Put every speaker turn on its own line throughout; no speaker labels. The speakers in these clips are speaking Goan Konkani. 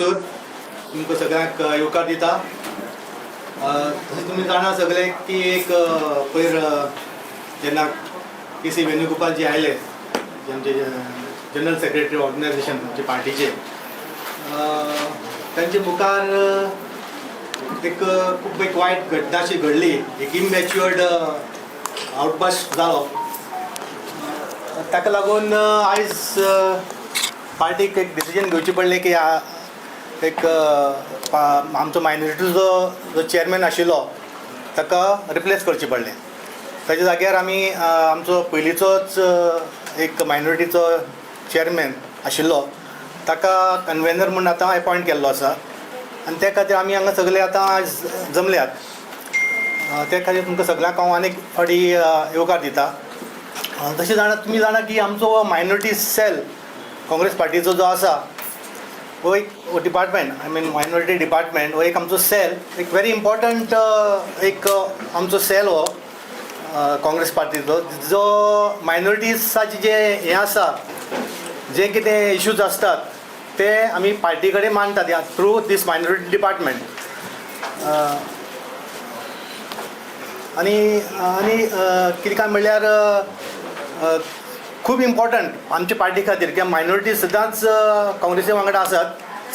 तुमकां सगळ्यांक येवकार दिता. तशें तुमी जाणा सगळे की एक पयर जेन्ना के सी वेणुगोपाल जी आयले, जे आमचे जनरल सेक्रेटरी ऑर्गनायझेशन आमचे पार्टीचे, तांचे मुखार एक खूब एक वायट घटना अशी घडली. एक इमॅच्युअर्ड आउटबस्ट जालो. ताका लागून आयज पार्टीक एक डिसिजन घेवचें पडलें की एक आमचो मायनॉरिटीचो जो चेअरमॅन आशिल्लो ताका रिप्लेस करचें पडलें. ताच्या जाग्यार आमी आमचो पयलींचोच एक मायनॉरिटीचो चेअरमॅन आशिल्लो ताका कन्वेनर म्हूण आतां एपॉयंट केल्लो आसा आनी त्या खातीर आमी हांगा सगळे आतां आयज जमल्यात. त्या खातीर तुमकां सगळ्यांक हांव आनीक फावटी येवकार दिता. तशें जाणा तुमी जाणा की आमचो मायनॉरिटी सेल काँग्रेस पार्टीचो जो आसा हो एक department, I mean minority department, हो एक आमचो सेल, एक व्हेरी इम्पॉर्टंट एक आमचो सेल हो काँग्रेस पार्टीचो, जो मायनॉरिटीजाचे जे हें आसा, जे कितें इश्यूज आसतात ते आमी पार्टी कडेन मांडटात थ्रू दीस मायनॉरिटी डिपार्टमेंट. आनी आनी कितें काय म्हणल्यार खूब इम्पॉर्टंट आमच्या पार्टी खातीर कित्याक मायनॉरिटी सदांच काँग्रेसी वांगडा आसात.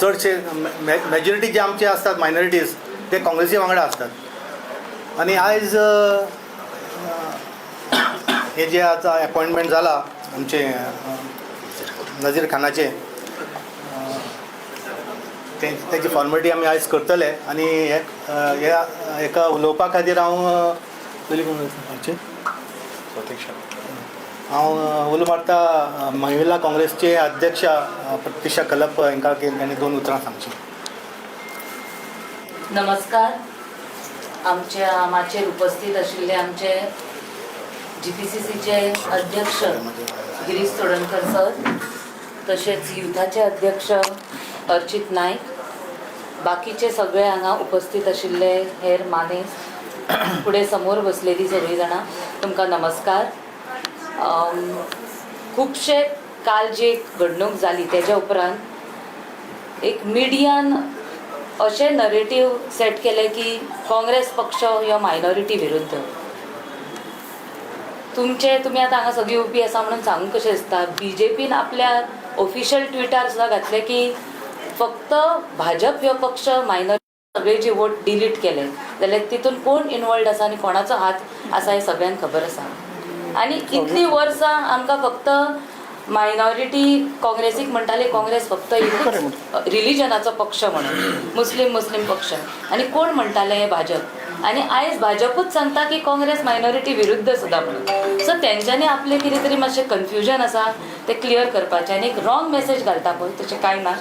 चडशे मेजॉरिटी जे आमचे आसतात मायनॉरिटीज ते काँग्रेसी वांगडा आसतात. आनी आयज हे जे आतां एपॉयंटमेंट जाला आमचे नजीर खानाचे, तेजी फॉर्मेलिटी आमी आयज करतले. आनी हे ह्या हेका उलोवपा खातीर हांव पयलीं कोण हांव उलो मारता महिला काँग्रेसचे अध्यक्ष प्रतीक्षा खलप हांकां की तांणी दोन उतरां सांगची.
नमस्कार. आमच्या माचयेर उपस्थित आशिल्ले आमचे जीपीसीसीचे अध्यक्ष गिरीश चोडणकर सर, तशेंच युथाचे अध्यक्ष अर्चित नायक, बाकीचे सगळे हांगा उपस्थित आशिल्ले हेर मानेस्त, फुडें समोर बसलेली सगळीं जाणां, तुमकां नमस्कार. खुबशे काल जी एक घडणूक जाली तेज्या उपरांत एक मिडियान अशें नरेटीव सेट केलें की काँग्रेस पक्ष ह्यो मायनॉरिटी विरुद्ध. तुमचे तुमी आतां हांगा सगळीं उबी आसा म्हणून सांगूंक कशें दिसता, बी जे पीन आपल्या ऑफिशियल ट्विटार सुद्दां घातलें की फक्त भाजप ह्यो पक्ष मायनॉरिटी सगळे जे वोट डिलीट केले जाल्यार तितून कोण इनवॉल्ड आसा आनी कोणाचो हात आसा हें सगळ्यांक खबर आसा. आनी इतलीं वर्सां आमकां फक्त मायनॉरिटी काँग्रेसीक म्हणटाले काँग्रेस फक्त एकूच रिलिजनाचो पक्ष म्हणून, मुस्लीम मुस्लीम पक्ष, आनी कोण म्हणटाले हे भाजप. आनी आयज भाजपूच सांगता की काँग्रेस मायनॉरिटी विरुद्ध सुद्दां म्हणून. सो तेंच्यांनी आपलें कितें तरी मातशें कन्फ्युजन आसा तें क्लियर करपाचें आनी एक रॉंग मॅसेज घालता पळय, तशें कांय ना.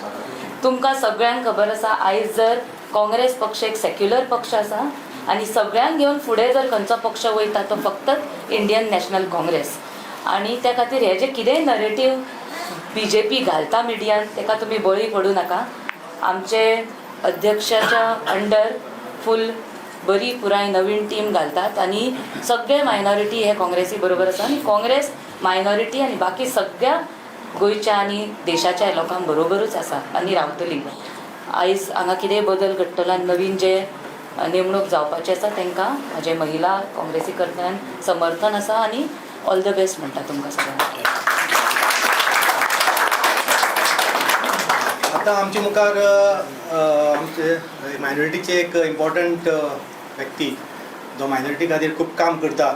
तुमकां सगळ्यांक खबर आसा आयज जर काँग्रेस पक्ष एक सेक्युलर पक्ष आसा आनी सगळ्यांक घेवन फुडें जर खंयचो पक्ष वयता तो फक्त इंडियन नॅशनल काँग्रेस. आनी त्या खातीर हे जे कितेंय नरेटीव बी जे पी घालता मिडियान तेका तुमी बळी पडूं नाका. आमचे अध्यक्षाच्या अंडर फूल बरी पुराय नवीन टीम घालतात आनी सगळे मायनॉरिटी हे काँग्रेसी बरोबर आसा आनी काँग्रेस मायनॉरिटी आनी बाकी सगळ्या गोंयच्या आनी देशाच्या लोकांक बरोबरूच आसा आनी रावतली. आयज हांगा कितेंय बदल घडटलो आनी नवीन जे नेमणूक जावपाची आसा तांकां म्हजें महिला काँग्रेसी कडल्यान समर्थन आसा आनी ऑल the best म्हणटा तुमकां सगळ्यांक.
आतां आमचे मुखार आमचे मायनॉरिटीचे एक इम्पॉर्टंट व्यक्ती जो मायनॉरिटी खातीर खूब काम करता,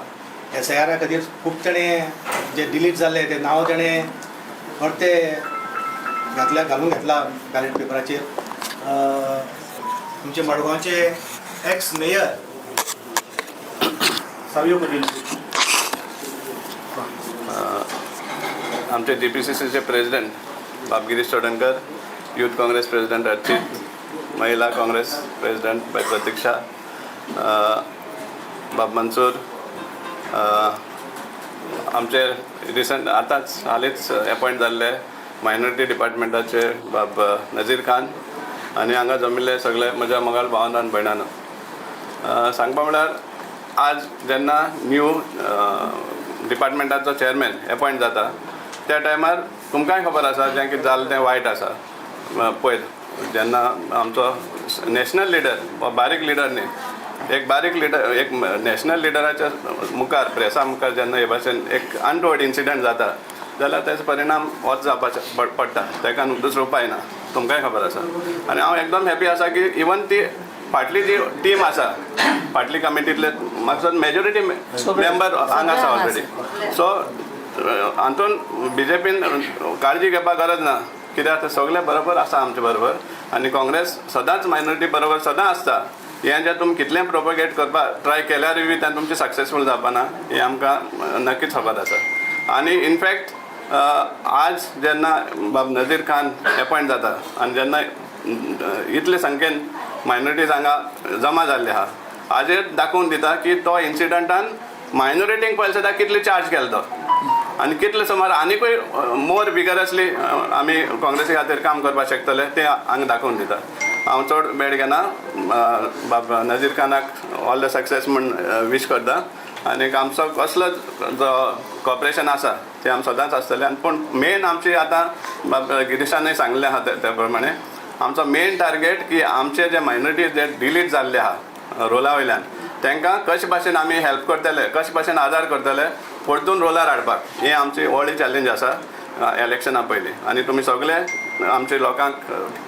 एस I आरा खातीर खूब ताणें जे डिलीट जाल्ले ते नांव ताणें परते घातल्या घालून घेतला बॅलेट पेपराचेर, आमचे मडगांवचे एक्स मेयर सावियो पटेल.
आमचे जीपीसीसीचे प्रेसिडेंट बाब गिरीश चोडणकर, युथ काँग्रेस प्रेसिडेंट अर्चित, महिला काँग्रेस प्रेसिडेंट बाय प्रतीक्षा, बाब मंसूर, आमचे रिसंट आतांच हालींच एपॉयंट जाल्ले मायनॉरिटी डिपार्टमेंटाचे बाब नजीर खान आनी हांगा जमिल्ले सगळे म्हज्या मोगाळ भावान आनी भयणानो. सांगपा म्हळ्यार आज जेन्ना न्यू डिपार्टमेंटाचो चेअरमॅन एपॉयंट जाता त्या टायमार तुमकांय खबर आसा जें कितें जालें तें वायट आसा. पयर जेन्ना आमचो नॅशनल लिडर, बारीक लिडर न्ही, एक बारीक लिडर, एक नॅशनल लिडराच्या मुखार, प्रेसा मुखार जेन्ना हे भाशेन एक अनटोवर्ड इन्सिडंट जाता जाल्यार तेजो परिणाम होच जावपाचो पडटा. ताका दुसरो उपाय ना, तुमकांय खबर आसा. आनी हांव एकदम हॅपी आसा की इवन ती फाटली जी टीम आसा, फाटली कमिटींतले म्हाका मेजॉरिटी मेंबर हांगा आसा ऑलरेडी. सो हातून बीजेपीन काळजी घेवपाक गरज ना, कित्याक सगळे बरोबर आसा आमचे बरोबर. आनी काँग्रेस सदांच मायनॉरिटी बरोबर सदां आसता. हें जें तुमी कितलें प्रोपोगेट करपाक ट्राय केल्यारूय बी तें तुमचें सक्सेसफूल जावपाना, हें आमकां नक्कीच खबर आसा. आनी इनफॅक्ट आज जेन्ना बाब नजीर खान एपॉयंट जाता आनी जेन्ना इतले संख्येन मायनॉरिटीज हांगा जमा जाल्ले आहा, हाजेर दाखोवन दिता की तो इन्सिडंटान मायनॉरिटींक पयले सुद्दां कितले चार्ज केलो तो आनी कितले सुमार आनिकूय मोर विगरसली आमी काँग्रेसी खातीर काम करपाक शकतले तें हांगा दाखोवन दिता. हांव चड वेळ घेना. बाब नजीर खानाक ऑल the success म्हूण वीश करता. आनी आमचो कसलो जो कॉपरेशन आसा तें आम सदांच आसतलें. आनी पूण मेन आमची आतां बाब गिरीशानूय सांगलें आहा त्या प्रमाणे आमचो मेन टार्गेट की आमचे जे मायनॉरिटीज जे डिलीट जाल्ले आहा रोला वयल्यान, तांकां कशे भाशेन आमी हेल्प करतले, कशे भाशेन आदार करतले परतून रोलार हाडपाक, ही आमची व्हडली चॅलेंज आसा इलेक्शना पयलीं. आनी तुमी सगळे आमचे लोकांक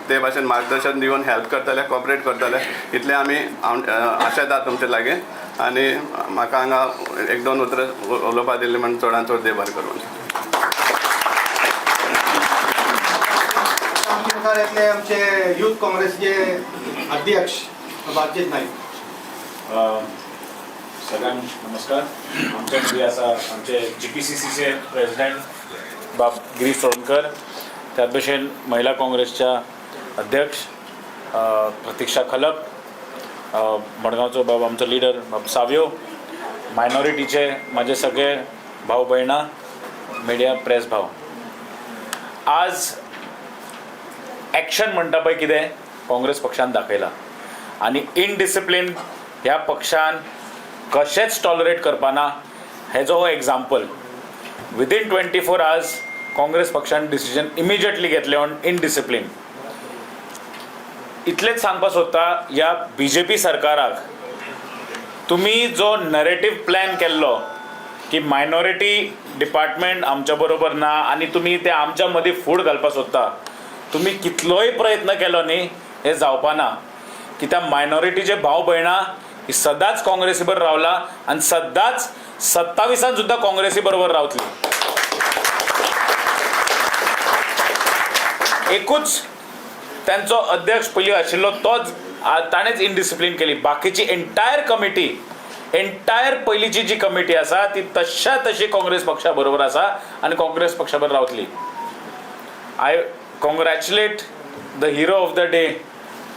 ते भाशेन मार्गदर्शन दिवन हेल्प करतले, कॉपरेट करतले, इतलें आमी आशेता तुमचे लागीं. आनी म्हाका हांगा एक दोन उतरां उलोवपा दिल्ली म्हण चडान चड देव बरें करूं.
आमचे मुखार येतले आमचे यूथ काँग्रेसचे अध्यक्ष बाबजीत नाईक.
सगळ्यांक नमस्कार. आमच्या मदीं आसा आमचे GPCCचे प्रेसिडेंट बाब गिरीश चोडणकर, त्याच भशेन महिला काँग्रेसच्या अध्यक्ष प्रतीक्षा खलप, मडगांवचो बाब आमचो लिडर बाब सावयो, मायनॉरिटीचे म्हाजे सगळे भाव भयणां, मिडिया प्रेस भाव. आज एक्शन म्हणटा पळय कितें काँग्रेस पक्षान दाखयला आनी इनडिसिप्लीन ह्या पक्षान कशेंच टॉलरेट करपाना हेजो हो एग्जाम्पल. विदीन 24 आवर्स काँग्रेस पक्षान डिसिजन इमिजिएटली घेतलें ऑन इनडिसिप्लीन. इतलेंच सांगपाक सोदता ह्या बीजेपी सरकाराक, तुमी जो नरेटीव प्लॅन केल्लो की मायनॉरिटी डिपार्टमेंट आमच्या बरोबर ना आनी तुमी ते आमच्या मदीं फूट घालपाक सोदता, तुमी कितलोय प्रयत्न केलो न्ही हें जावपा ना. कित्याक मायनॉरिटीचे भाव भयणां ही सदांच काँग्रेसी बरोबर रावला आनी सदांच 27 सुद्दां काँग्रेसी बरोबर रावतली. एकूच तांचो अध्यक्ष पयलीं आशिल्लो तोच ताणेंच इनडिसिप्लीन केली. बाकीची एंटायर कमिटी, एंटायर पयलींची जी कमिटी आसा ती तश्या तशी काँग्रेस पक्षा बरोबर आसा आनी काँग्रेस पक्षा बरोबर रावतली. I congratulate the hero of the day,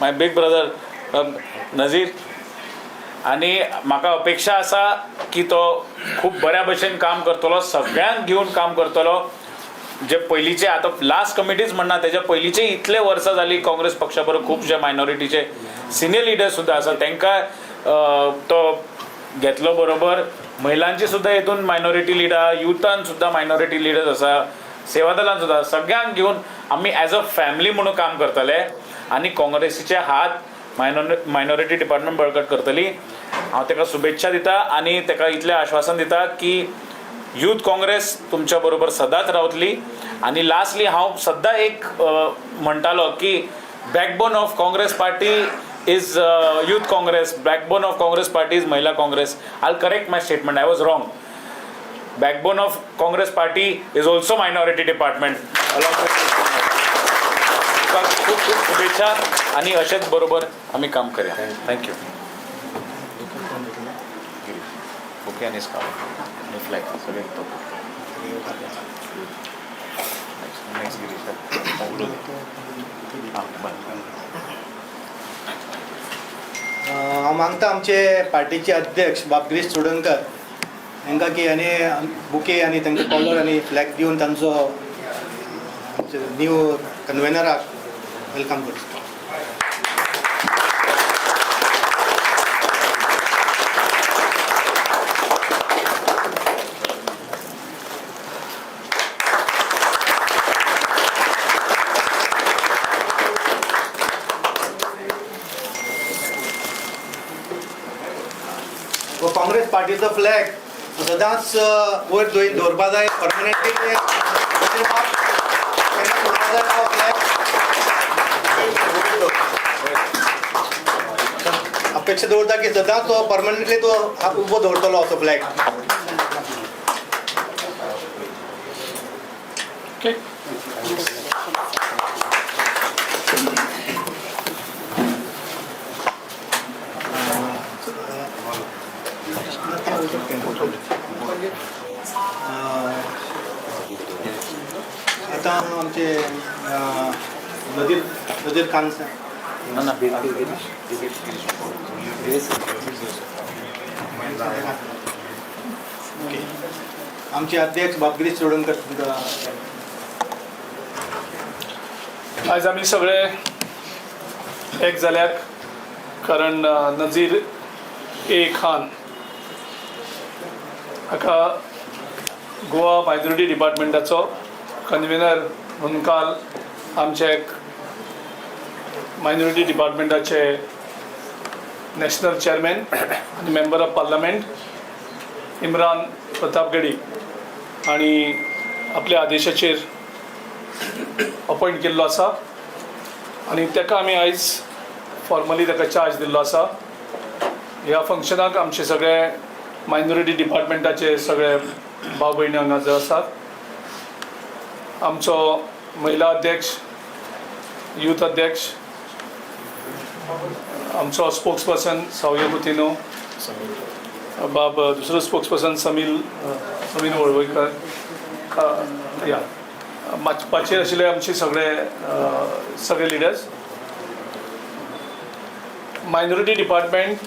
my big brother Nazir. आनी म्हाका अपेक्षा आसा की तो खूब बऱ्या भशेन काम करतलो, सगळ्यांक घेवन काम करतलो. जे पयलींचे आतां लास्ट कमिटीच म्हणना, तेज्या पयलींचे इतले वर्सां जाली काँग्रेस पक्षा बरोबर खुबशे मायनॉरिटीचे सिनियर लिडर्स सुद्दां आसा, तांकां तो घेतलो बरोबर. महिलांची सुद्दां हितून मायनॉरिटी लिडर, युथान सुद्दां मायनॉरिटी लिडर्स आसा, सेवा दलान सुद्दां, सगळ्यांक घेवन आमी एज अ फॅमिली म्हणून काम करतले आनी काँग्रेसीचे हात मायनॉरिटी डिपार्टमेंट बळकट करतली. हांव ताका शुभेच्छा दिता आनी ताका इतलें आश्वासन दिता की यूथ काँग्रेस तुमच्या बरोबर सदांच रावतली. आनी लास्टली हांव सद्दां एक म्हणटालो की backbone of Congress party is youth Congress, backbone of Congress party is Mahila Congress. I will correct my statement, I was wrong. Backbone of Congress party is also minority department. खूब खूब शुभेच्छा आनी अशेंच बरोबर आमी काम करया. Thank you. Okay, आनी स्कार्फ आनी फ्लॅग सगळे. नेक्स्ट गिरीश. हां बरें.
हांव मागता आमचे पार्टीचे अध्यक्ष बाब गिरीश चोडणकर हांकां की आनी बुके आनी तांकां कॉलर आनी फ्लॅग दिवन तांचो न्यू कन्वेनराक welcome करचो. काँग्रेस पार्टीचो फ्लॅग सदांच वयर दवरपा जाय, परमनंटली केन्ना सोडपा जाय तो फ्लॅग. अपेक्षा दवरता की सदांच तो परमनंटली तो उबो दवरतलो असो फ्लॅग.
ओके.
आतां आमचे नदीर नदीर खान सर. ओके, आमचे अध्यक्ष बाब गिरीश चोडणकर तुमकां.
आयज आमी सगळे एक जाल्यात कारण नजीर ए खान हाका गोवा मायनॉरिटी डिपार्टमेंटाचो कन्वेनर म्हणून काल आमचे एक मायनॉरिटी डिपार्टमेंटाचे नॅशनल चेअरमॅन आनी member of parliament Imran Pratapgarhi आनी आपल्या आदेशाचेर अपॉयंट केल्लो आसा आनी ताका आमी आयज फॉर्मली ताका चार्ज दिल्लो आसा. ह्या फंक्शनाक आमचे सगळे मायनॉरिटी डिपार्टमेंटाचे सगळे भाव भयणी हांगा हजर आसात. आमचो महिला अध्यक्ष, यूथ अध्यक्ष, आमचो स्पोक्स पर्सन सावयो कुतिनो बाब, दुसरो स्पोक्स पर्सन समील समील वळवयकर, या पाचेर आशिल्ले आमचे सगळे सगळे लिडर्स. मायनॉरिटी डिपार्टमेंट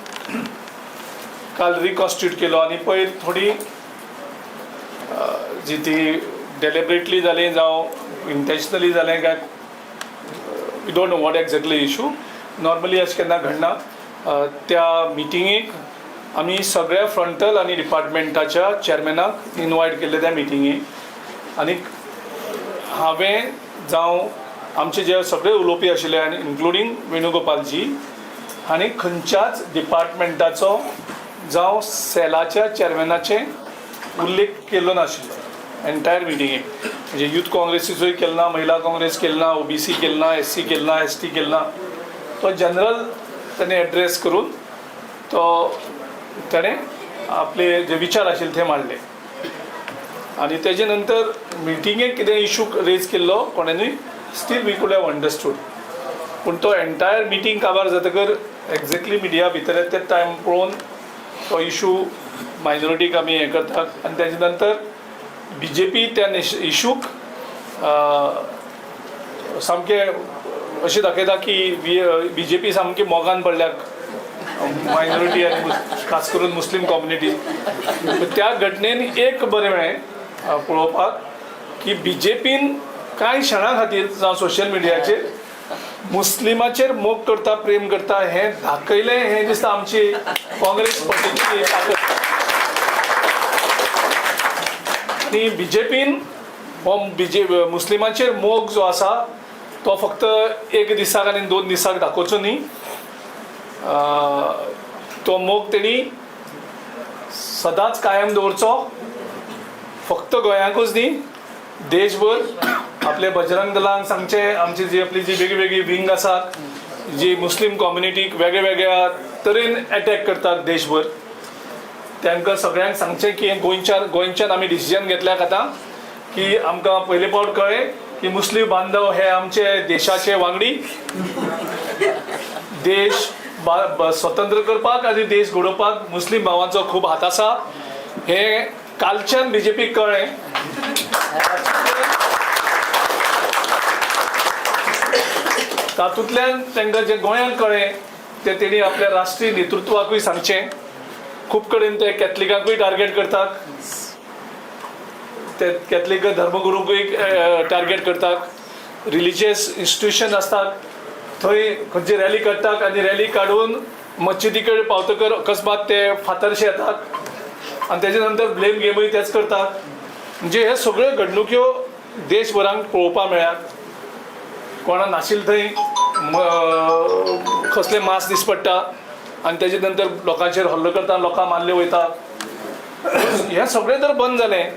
काल रिकॉन्स्टिट्यूट केलो आनी पयर थोडी जी ती डेलिबरेटली जाली जावं इंटेन्शनली जालें काय we don't know what exactly issue. Normally अशें केन्ना घडना. त्या मिटिंगेक आमी सगळ्या फ्रंटल आनी डिपार्टमेंटाच्या चेअरमॅनाक इनवायट केल्ले त्या मिटिंगेक आनी हांवें जावं आमचे जे सगळे उलोवपी आशिल्ले आनी इन्क्लुडींग वेणुगोपालजी हांणी खंयच्याच डिपार्टमेंटाचो जावं सेलाच्या चेअरमॅनाचे उल्लेख केल्लो नाशिल्लो एंटायर मिटिंगेक. म्हणजे यूथ काँग्रेसीचोय केलो ना, महिला काँग्रेस केलो ना, ओबीसी केलो ना, एस सी केलो ना, एस टी केलो ना. तो जनरल ताणें एड्रेस करून तो ताणें आपले जे विचार आशिल्ले ते मांडले आनी तेजे नंतर मिटिंगेक कितें इशू रेज केल्लो कोणेनूय still we could have understood, पूण तो एंटायर मिटींग काबार जातकर एग्जॅक्टली मिडिया भितर ते टायम पळोवन तो इशू मायनॉरिटीक आमी हें करतात आनी तेजे नंतर बी जे पी त्या इशूक सामकें अशें दाखयता की बी जे पी सामकी मोगान पडल्या मायनॉरिटी आनी खास करून मुस्लीम कम्युनिटी. त्या घटनेन एक बरें मेळ्ळें पळोवपाक की बी जे पीन कांय क्षणा खातीर जावं सोशल मिडियाचेर मुस्लिमाचेर मोग करता, प्रेम करता हें दाखयलें. हें दिसता आमची काँग्रेस पार्टीची ताकद. आनी बी जे पीन हो बी जे मुस्लिमाचेर मोग जो आसा तो फक्त एक दिसाक आनी 2 दिसाक दाखोवचो न्ही, तो मोग तेणी सदांच कायम दवरचो, फक्त गोंयांकूच न्ही देशभर. आपले बजरंग दलांक सांगचें, आमची जी आपली जी वेगळी वेगळी विंग आसात जी मुस्लीम कम्युनिटीक वेगळ्या वेगळ्या तरेन एटॅक करतात देशभर, तांकां सगळ्यांक सांगचें की गोंयच्यान आमी डिसिजन घेतल्याक आतां की आमकां पयले फावट कळ्ळें की मुस्लीम बांधव हे आमचे देशाचे वांगडी, देश स्वतंत्र करपाक आनी देश घडोवपाक मुस्लीम भावांचो खूब हात आसा हें कालच्यान बी जे पीक कळ्ळें. तातूंतल्यान तांकां जें गोंयांत कळ्ळें तें तेणी आपल्या राष्ट्रीय नेतृत्वाकूय सांगचें. खूब कडेन ते कॅथलिकांकूय टार्गेट करतात, ते कॅथलीक धर्मगुरूंकूय टार्गेट करतात, रिलिजियस इन्स्टिट्यूशन आसतात थंय खंयची रॅली काडटात आनी रॅली काडून मस्जिदी कडेन पावतकर अकस्मात ते फातरशे येतात आनी तेजे नंतर ब्लेम गेमूय तेच करतात. म्हणजे हे सगळ्यो घडणुक्यो देशभरांत पळोवपाक मेळ्ळ्यात. कोणा नाशिल्लें थंय कसलें मास दिस पडटा. आनी तेजे नंतर लोकांचेर हल्लो करता, लोकांक मारले वयता. हें सगळें जर बंद जालें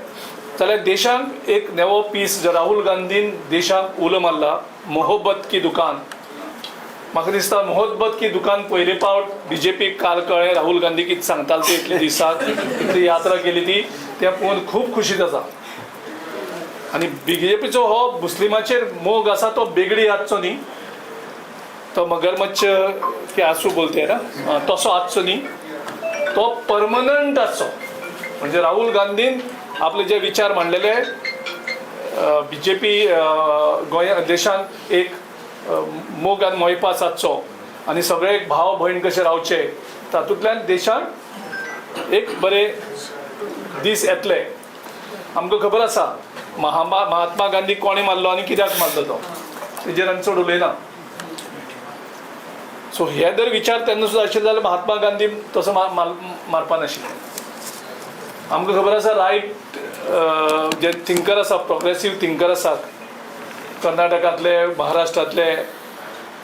जाल्यार देशांक एक नवो पीस, जो राहुल गांधीन देशाक उलो मारला मोहब्बत की दुकान, म्हाका दिसता मोहब्बत की दुकान पयले पावट बीजेपीक काल कळ्ळें राहुल गांधी कितें सांगतालो ते इतले दिसाक, इतली यात्रा केली ती, तें पळोवन खूब खुशी जाता. आनी बीजेपीचो हो मुस्लिमाचेर मोग आसा तो बेगडी आसचो न्ही, तो मगरमच्छ की आसू बोलते ना तसो आसचो न्ही, तो परमनंट आसचो. म्हणजे राहुल गांधीन आपले जे विचार मांडलेले, बीजेपी गोंय देशांत एक मोग आनी मोयपास आसचो आनी सगळे एक भाव भयण कशे रावचे, तातूंतल्यान देशांत एक बरे दीस येतले. आमकां खबर आसा महात्मा गांधी कोणें मारलो आनी कित्याक मारलो तो, तेजेर आमी चड उलयना. सो हे जर विचार तेन्ना सुद्दां आशिल्ले जाल्यार महात्मा गांधी तसो मारपा नाशिल्ले. आमकां खबर आसा रायट जे थिंकर आसा, प्रोग्रेसीव थिंकर आसात कर्नाटकांतले, महाराष्ट्रांतले,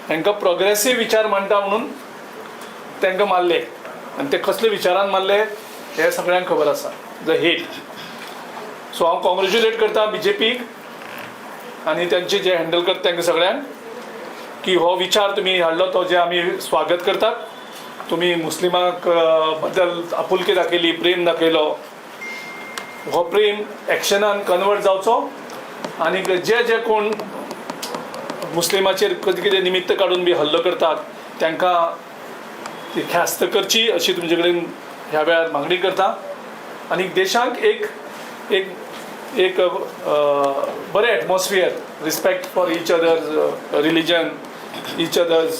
हांकां प्रोग्रेसीव विचार मांडटा म्हणून तांकां मारले आनी ते कसले विचारान मारले हे सगळ्यांक खबर आसा, the hate. सो हांव कॉंग्रेच्युलेट करता बीजेपीक आनी तांचे जे हँडल करता तांकां सगळ्यांक की हो विचार तुमी हाडलो तो जे आमी स्वागत करतात. तुमी मुस्लिमांक बद्दल आपुलकी दाखयली, प्रेम दाखयलो, हो प्रेम एक्शनान कन्वर्ट जावचो आनी जे जे कोण मुस्लिमाचेर कितें कितें निमित्त काडून बी हल्लो करतात तांकां ती ख्यास्त करची अशी तुमचे कडेन ह्या वेळार मागणी करता. आनी देशांक एक एक एक बरें atmosphere, respect for each other's religion, each other's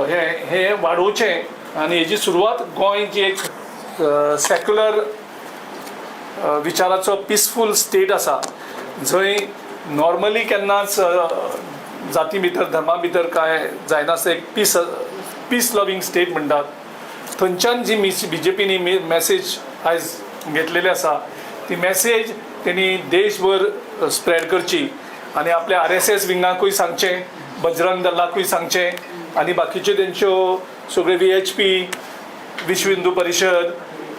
हें हें वाडोवचें आनी हेजी सुरवात गोंय जी एक सेक्युलर विचाराचो पिसफूल स्टेट आसा, जंय नॉर्मली केन्नाच जाती भितर धर्मा भितर कांय जायनासता, एक पीस लवींग स्टेट म्हणटात, थंयच्यान जी बीजेपीनी मॅसेज आयज घेतलेली आसा ती मॅसेज तेणी देशभर स्प्रेड करची आनी आपल्या RSS विंगाकूय सांगचें, बजरंग दलाकूय सांगचें आनी बाकीच्यो तेंच्यो सगळ्यो VHP, विश्व हिंदू परिशद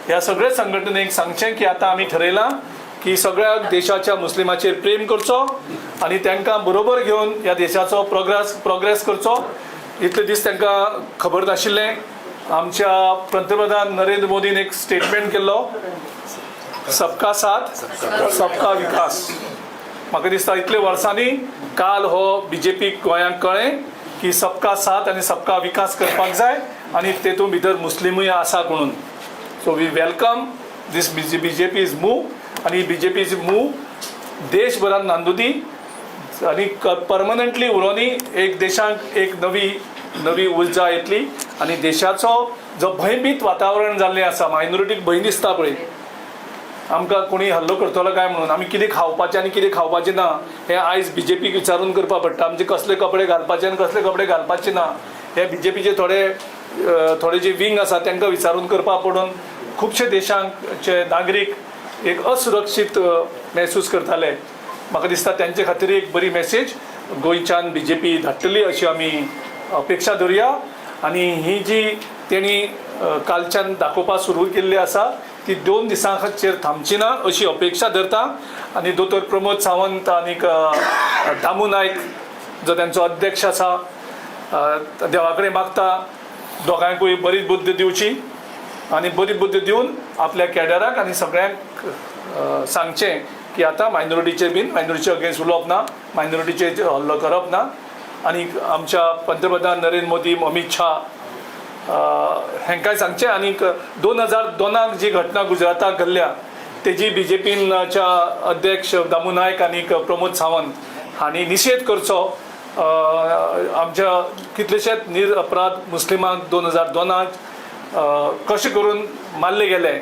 ह्या सगळ्या संघटनेक सांगचें की आतां आमी ठरयलां की सगळ्या देशाच्या मुस्लिमाचेर प्रेम करचो आनी तांकां बरोबर घेवन ह्या देशाचो प्रोग्रेस करचो. इतले दीस तांकां खबर नाशिल्लें. आमच्या पंतप्रधान नरेंद्र मोदीन एक स्टेटमेंट केल्लो, सबका साथ सबका विकास. म्हाका दिसता इतले वर्सांनी काल हो बीजेपीक गोंयांक कळ्ळें की सबका साथ आनी सबका विकास करपाक जाय आनी तेतूंत भितर मुस्लिमूय आसा म्हणून. So we welcome this BJP's move आनी बीजेपीज मूव देशभरान नांदुदी आनी परमनंटली उरोनी एक देशांक एक नवी नवी उर्जा येतली आनी देशाचो जो भंयभीत वातावरण जाल्लें आसा, मायनॉरिटीक भंय दिसता पळय, आमकां कोणी हल्लो करतलो काय म्हणून, आमी कितें खावपाचें आनी कितें खावपाचें ना हें आयज बीजेपीक विचारून करपा पडटा. आमचे कसले कपडे घालपाचे आनी कसले कपडे घालपाचे ना हे बीजेपीचे थोडे थोडे जे विंग आसा तांकां विचारून करपा पडून खुबशे देशांचे नागरीक एक असुरक्षीत महसूस करताले. म्हाका दिसता तांचे खातीर एक बरी मॅसेज गोंयच्यान बीजेपी धाडटली अशी आमी अपेक्षा धरुया. आनी ही जी तेणी कालच्यान दाखोवपाक सुरू केल्ली आसा ती 2 दिसांचेर थांबची ना अशी अपेक्षा धरता. आनी दोतोर प्रमोद सावंत आनीक दामू नायक जो तांचो अध्यक्ष आसा, देवा कडेन मागता दोगांयकूय बरी बुद्द दिवची आनी बरी बुद्द दिवन आपल्या कॅडराक आनी सगळ्यांक सांगचें की आतां मायनॉरिटीचेर बीन मायनॉरिटीचे अगेन्स्ट उलोवप ना, मायनॉरिटीचेर हल्लो करप ना. आनी आमच्या पंतप्रधान नरेंद्र मोदी, अमीत शाह हांकांय सांगचें. आनीक 2002 जी घटना गुजराताक घडल्या तेजी बीजेपीच्या अध्यक्ष दामू नायक आनीक प्रमोद सावंत हांणी निशेध करचो. आमच्या कितलेशेच निरअपराध मुस्लिमांक 2002 कशें करून मारले गेले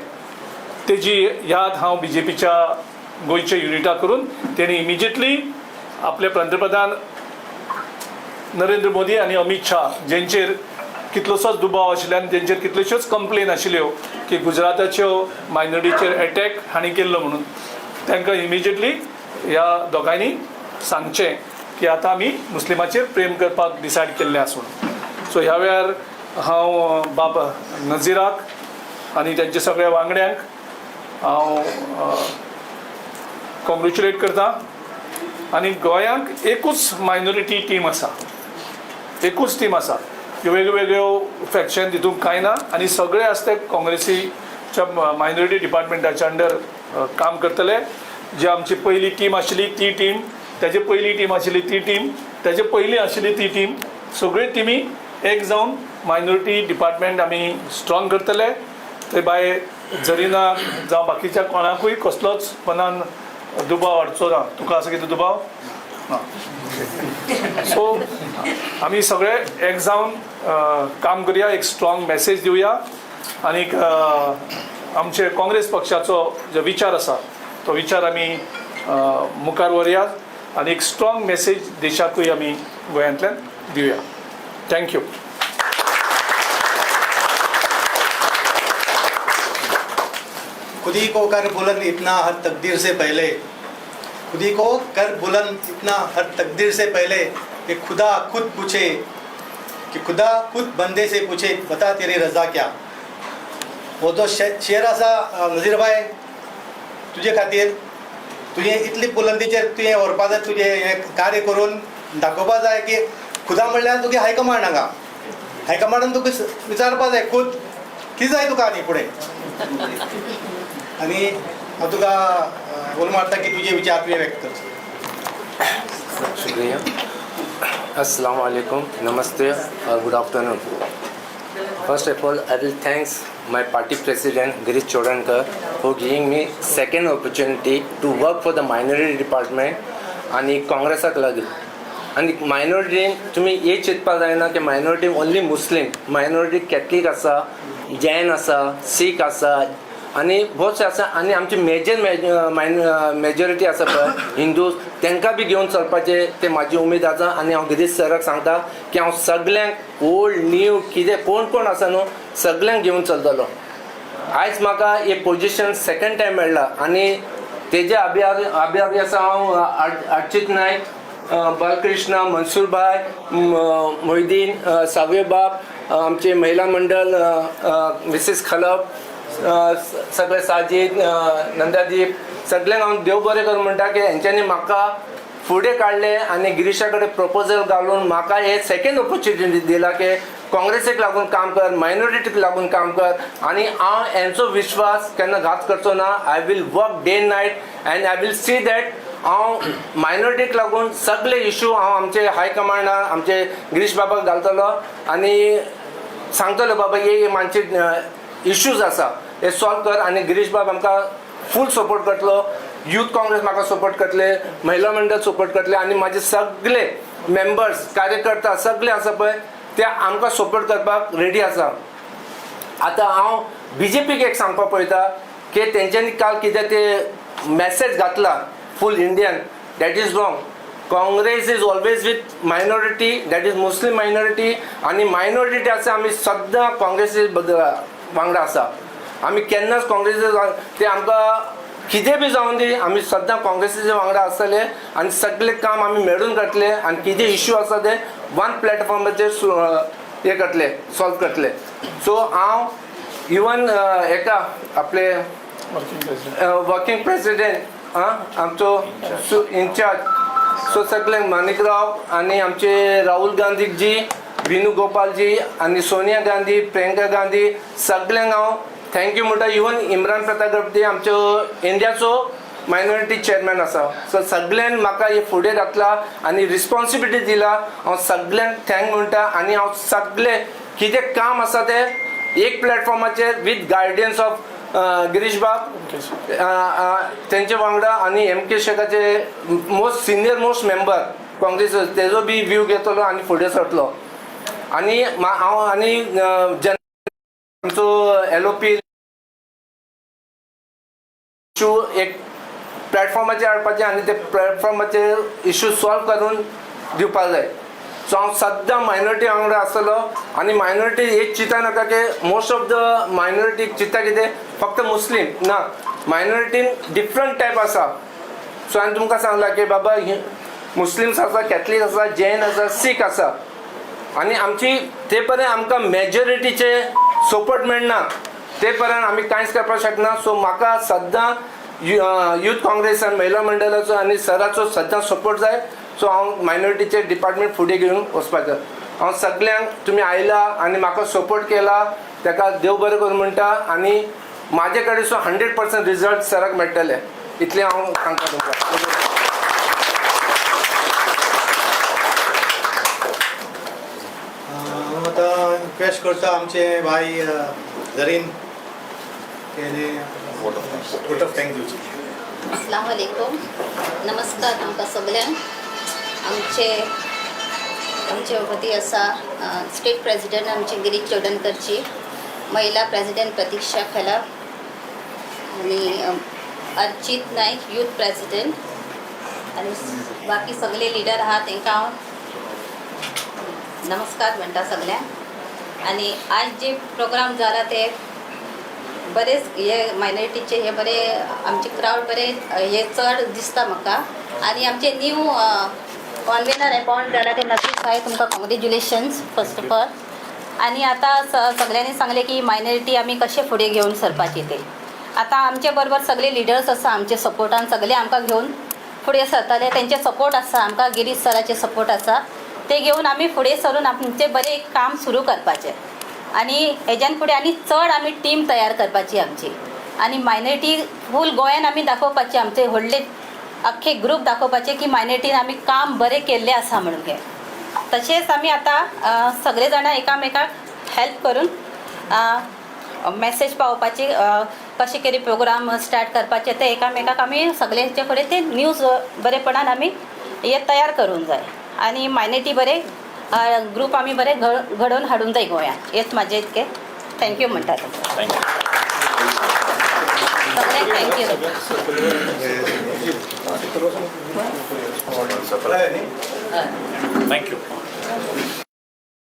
तेजी याद हांव बीजेपीच्या गोंयच्या युनिटा करून तेणी इमिजिएटली आपले पंतप्रधान नरेंद्र मोदी आनी अमीत शाह जेंचेर कितलोसोच दुबाव आशिल्लो आनी तेंचेर कितल्योश्योच कंप्लेन आशिल्ल्यो की गुजराताच्यो मायनॉरिटीचेर एटॅक हांणी केल्लो म्हणून, तांकां इमिजिएटली ह्या दोगांयनी सांगचें की आतां आमी मुस्लिमाचेर प्रेम करपाक डिसायड केल्लें आसून. सो ह्या वेळार हांव बाब नजीराक आनी तेंच्या सगळ्या वांगड्यांक हांव कॉंग्रेच्युलेट करता. आनी गोंयांक एकूच मायनॉरिटी टीम आसा, एकूच टीम आसा, वेगवेगळ्यो फॅक्शन तितूंत कांय ना आनी सगळे आसा ते काँग्रेसीच्या मायनॉरिटी डिपार्टमेंटाच्या अंडर काम करतले. जी आमची पयली टीम आशिल्ली ती टीम, तेजे पयली टीम आशिल्ली ती टीम, तेजे पयलीं आशिल्ली ती टीम, सगळ्यो टिमी एक जावन मायनॉरिटी डिपार्टमेंट आमी स्ट्रॉंग करतले. ते भायर जरिना जावं बाकीच्या कोणाकूय कसलोच मनान दुबाव हाडचो ना. तुका आसा कितें दुबाव ना? सो आमी सगळे एक जावन काम करया, एक स्ट्रॉंग मॅसेज दिवया आनीक आमचे काँग्रेस पक्षाचो जो विचार आसा तो विचार आमी मुखार व्हरया आनी एक स्ट्रॉंग मॅसेज देशाकूय आमी गोंयांतल्यान दिवया. Thank you.
खुदी को कर बुलंद इतना हर तकदीर से पहले, खुदी को कर बुलंद इतना हर तकदीर से पहले कि खुदा खुद पूछे, कि खुदा खुद बंदे से पूछे बता तेरी रज़ा क्या. हो जो शेर आसा नजीर भाई तुजे खातीर, तुजें इतली बुलंदीचेर तुवें व्हरपा जाय, तुजें हें कार्य करून दाखोवपा जाय की खुदा म्हणल्यार तुगे हायकमांड, हांगा हायकमांडान तुका विचारपा जाय खुद कितें जाय तुका आनी फुडें. आनी हांव तुका उलो मारता की तुजे विचार तुवें व्यक्त करचे.
शुक्रिया. अस्सलाम वालेकुम, नमस्ते और good afternoon. First of all I will thanks my party president Girish Chodankar for giving me second opportunity to work for the minority department आनी काँग्रेसाक लागून. आनी मायनॉरिटीन तुमी हे चिंतपाक जायना की minority only Muslim, minority Catholic आसा, जैन आसा, सीख आसा आनी भोवशे आसा. आनी आमची मेजर मेजॉरिटी आसा पळय हिंदू, तांकां बी घेवन चलपाचें ते म्हाजी उमेद आसा. आनी हांव गिरीश सराक सांगता की हांव सगल्यांक ओल्ड न्यू कितें कोण कोण आसा न्हू सगल्यांक घेवन चलतलो. आयज म्हाका हे पोजिशन सेकंड टायम मेळ्ळा आनी तेजे आभारी आसा हांव अर्चित नायक, बालकृष्ण, मनसूर भाय, मोहिदीन, सावयबाब, आमचे महिला मंडळ मिसेस खलप, सगळे साजीद, नंदादीप, सगळ्यांक हांव देव बरें करूं म्हणटा की हेंच्यांनी म्हाका फुडें काडलें आनी गिरीशा कडेन प्रपोजल घालून म्हाका हे सेकंड ऑपॉर्च्युनिटी दिला की काँग्रेसीक लागून काम कर, मायनॉरिटीक लागून काम कर. आनी हांव हेंचो विश्वास केन्ना घात करचो ना. I will work day night and I will see that हांव मायनॉरिटीक लागून सगळे इशू हांव आमचे हायकमांडा आमचे गिरीश बाबाक घालतलो आनी सांगतलो बाबा हे मातशे इश्यूज आसा हे सॉल्व कर. आनी गिरीश बाब आमकां फूल सपोर्ट करतलो, यूथ काँग्रेस म्हाका सपोर्ट करतले, महिला मंडळ सपोर्ट करतले आनी म्हाजे सगळे मेंबर्स कार्यकर्ता सगळे आसा पळय ते आमकां सपोर्ट करपाक रेडी आसा. आतां हांव बीजेपीक एक सांगपाक पळयता की तेंच्यांनी काल कितें ते मॅसेज घातला full Indian, that is wrong. Congress is always with minority, that is Muslim minority. आनी मायनॉरिटी आसा आमी सद्दां काँग्रेसी वांगडा आसा. आमी केन्नाच काँग्रेसी ते आमकां कितें बी जावन दी आमी सद्दां काँग्रेसीच्या वांगडा आसतले आनी सगळें काम आमी मेळून करतले आनी कितें इश्यू आसा ते वन प्लॅटफॉर्माचेर हे करतले, सॉल्व करतले. सो हांव इवन हेका आपले वर्किंग प्रेसिडेंट आमचो इनचार्ज सो सगळे माणिकराव आनी आमचे राहुल गांधीजी, वेणुगोपालजी आनी सोनिया गांधी, प्रियंका गांधी, सगळ्यांक हांव thank you म्हणटा. इवन इम्रान प्रताप आमचो इंडियाचो मायनॉरिटी चेअरमॅन आसा. सो सगळ्यान म्हाका हे फुडें घातला आनी रिस्पॉन्सिबिलिटी दिला. हांव सगळ्यांक thank म्हणटा आनी हांव सगळे कितें काम आसा तें एक प्लॅटफॉर्माचेर with guidance of Girish Bab तेंचे वांगडा आनी एम के शेखाचे most senior most member Congress तेजो बी व्यू घेतलो आनी फुडें सरतलो. आनी हांव आनी जन आमचो एलओपी इशू एक प्लॅटफॉर्माचेर हाडपाचें आनी ते प्लॅटफॉर्माचेर इशू सॉल्व करून दिवपाक जाय. सो हांव सद्दां मायनॉरिटी वांगडा आसतलो आनी मायनॉरिटी एक चिंता नाका की मोस्ट ऑफ the minority चिंता कितें फक्त मुस्लीम ना, मायनॉरिटीन डिफरंट टायप आसा. सो हांवें तुमकां सांगलां की बाबा मुस्लिम्स आसा, कॅथलीक आसा, जैन आसा, सीख आसा. आनी आमची ते पर्यंत आमकां मेजॉरिटीचे सपोर्ट मेळना ते पर्यंत आमी कांयच करपाक शकना. सो म्हाका सद्दां यूथ काँग्रेस आनी महिला मंडळाचो आनी सराचो सद्दां सपोर्ट जाय. सो हांव मायनॉरिटीचे डिपार्टमेंट फुडें घेवन वचपाचो. हांव सगल्यांक तुमी आयला आनी म्हाका सपोर्ट केला ताका देव बरें करूं म्हणटा आनी म्हाजे कडेन सो 100% रिजल्ट सराक मेळटले इतलें हांव सांगता तुमकां.
हांव आतां रिक्वेस्ट करता आमचे भाई जरीन तेणे वोट ऑफ thank दिवची.
अस्सलाम वालेकुम, नमस्कार तुमकां सगल्यांक. आमचे आमचे वती आसा स्टेट प्रेसिडेंट आमचे गिरीश चोडणकरची, महिला प्रेसिडेंट प्रतीक्षा खलाप आनी अर्चित नायक यूथ प्रेसिडेंट आनी बाकी सगळे लिडर आहा तांकां हांव नमस्कार म्हणटा सगल्यांक. आनी आज जे प्रोग्राम जाला ते बरेच हे मायनॉरिटीचे हे बरे आमचे क्रावड बरे हे चड दिसता म्हाका. आनी आमचे न्यू कॉन्वेनर अपॉयंट जाला ते नसीब साहेब, तुमकां कॉंग्रेच्युलेशन्स फर्स्ट ऑफ ऑल. आनी आतां सगळ्यांनी सांगलें की मायनॉरिटी आमी कशें फुडें घेवन सरपाची ते. आतां आमचे बरोबर सगळे लिडर्स आसा आमचे सपोर्टान, सगळे आमकां घेवन फुडें सरतले, तेंचे सपोर्ट आसा आमकां, गिरीश सराचे सपोर्ट आसा, ते घेवन आमी फुडें सरून आमचें बरें एक काम सुरू करपाचें. आनी हेज्यान फुडें आनी चड आमी टीम तयार करपाची आमची आनी मायनॉरिटी फूल गोंयान आमी दाखोवपाची, आमचे व्हडले अख्खे ग्रूप दाखोवपाचे की मायनॉरिटीन आमी काम बरें केल्लें आसा म्हणून. हें तशेंच आमी आतां सगळे जाणां एकामेकाक हेल्प करून मॅसेज पावोवपाची, कशें कितें प्रोग्राम स्टार्ट करपाचे ते एकामेकाक आमी सगळ्यांचे फुडें ते न्यूज बरेपणान आमी हे तयार करूंक जाय आनी मायनॉरिटी बरें ग्रूप आमी बरें घडोवन हाडूंक जाय गोंयांत. हेच म्हाजें इतकें. Thank you म्हणटा तुमकां
thank you
सगळ्यांक. Thank you.
Thank you.